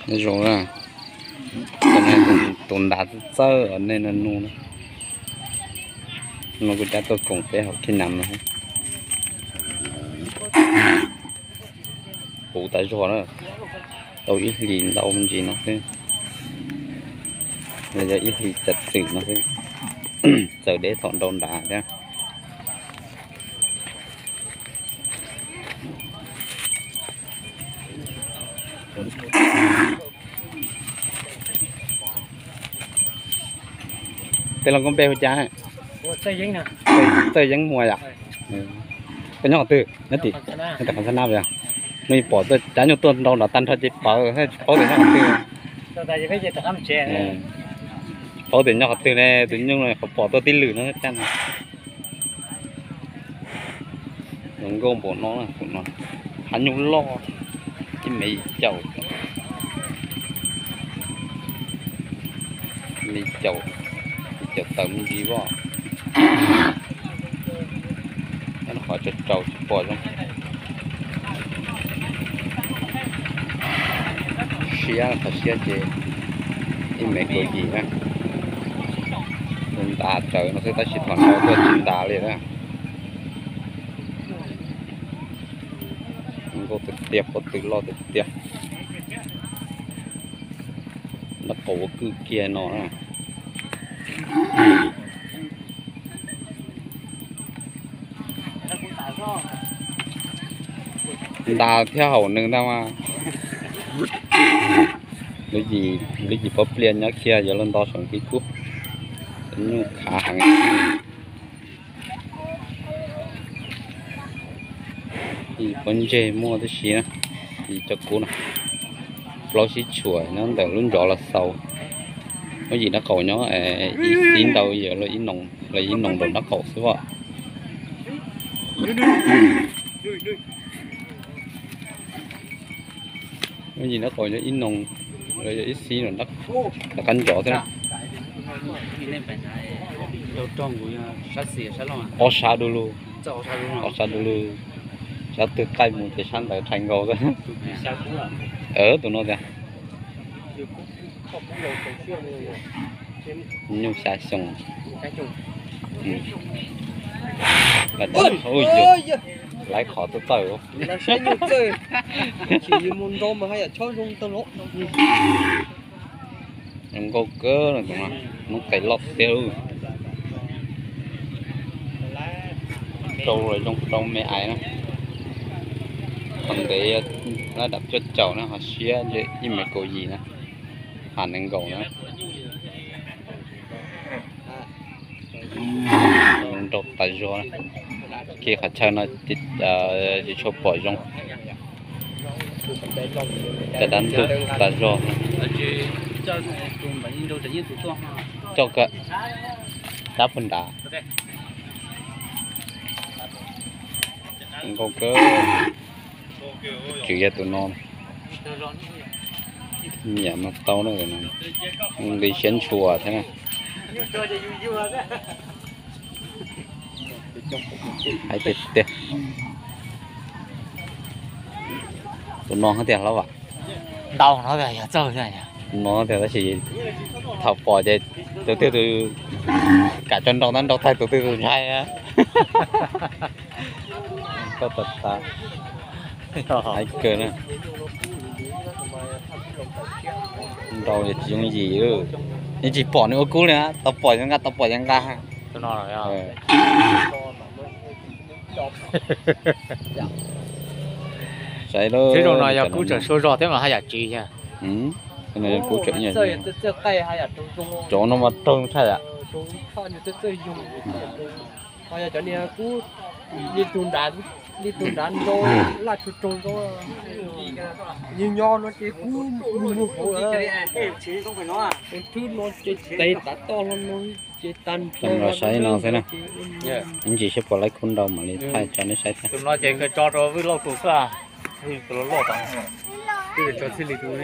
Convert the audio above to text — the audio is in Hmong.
Nyob zoo na, tus ntas txawj txawj nej no nug na, no kuv cab tuaj koom peb hauv Khib Nam no. Puv tas zog na, tau ib hlis ntau me ntsis no xwb, los yog ib hlis tawm twm no xwb, txawm deb thaum nrau nrad thiab. Tej laus koj npe hu cas? Txawj Yeeb Muas yom. Koj nyob qhov twg? Nyob tim Qhov Xab Nab yog. Nws pom tuaj cab nyuj tuaj nrau nrad tag nrho ces pawv, tsis paub tias nyob qhov twg. Paub tias nyob qhov twg ne, tus nyuj no qhov pom tuaj tib lwm no thiab no. Zoo nkauj npaum no, hab nyuj loj, ib mev yim caum, yim caum, yim caum tawm me ntsis as. Qhov tsaus tsaus tsis pom zoo. Siab, qhov siab ces ib mev kaum yim na. Ntas tsawv no xwb tab sis thaum nrau tuaj tsis ntas li na. Nkauj tiag tiag, pob tw loj tiag tiag. Nrab qaum ua kwj kiag no na. Ntas thiab haum nws ntag mas. Lub yim pob pliaj nyob kiag yuav luag nto saum kib kub. Nyuj khav heev. Yim pob ntseg muaj tib si na, yim cov kub no. Plaub sib tshuam nyob ntawm lub ntsov los xaus. Muaj yim nrab qaum nyob ib xib ntau, yog los ib noos rau nrab qaum xwb as. Muaj yim nrab qaum yog ib noos, los yog ib xib rau nrab qab ntsov xwb na. Ob sab du lug, ob sab du lug, sab twg qaij mus ces sab ntawd rhais nkaus xwb. Tus no tias nyuj xya xyoo. Laiv qhov txawj txawj. Zoo nkauj kawg, hnub qes loj tiag. Rau zoo rau me ais na. Qhov ntev lab dam cuaj caum na, ho siab ib mev kaum yim na, ham nees nkaum na. Nrau tas zog, kiag qhov chaw no tsis tshua pom zoo. Cov dab ntug tas zog. Coj, dab pag nrad. Nkauj kawg. Tswv yog tus no, nyiam mas tau na, nqi siab ntshua thiab na. Hais tiag tiag. Tus no hais tias hlob vam. Ntau no tias yog txawj thiab. No tias tab sis thaum pom ces tus twg tus kam tso nrau tab nrau tag tus twg tus ntshai. Koj tas tas. Hais kawg na. Nrau tsis yooj yim, yeej tsis pom nws ua kub li na, tau pom yog nqa, tau pom yog nqa. Saib lawm. Thiab zoo no yog kub tseem sua zog thiab mas haj yam tswv yog. Kub tseem ib yam, cov no mas raug tshaj yam. Ho yog cov niag kub li tus nrad, li tus nrad nrau laj tsuag tsuag zoo, nyob nyob no ces kub mus mus hauv, tus thwb no ces tes tav toj hlo no ces tag nrho. Saib no xwb na. Ib ntsis seb puas laib kub nrau mam li thaij tso nej saib thiab. Tus no ces kawg tso rau Vwj Lauj tus xwb. Tus loj loj tas, twb tso txij li tus,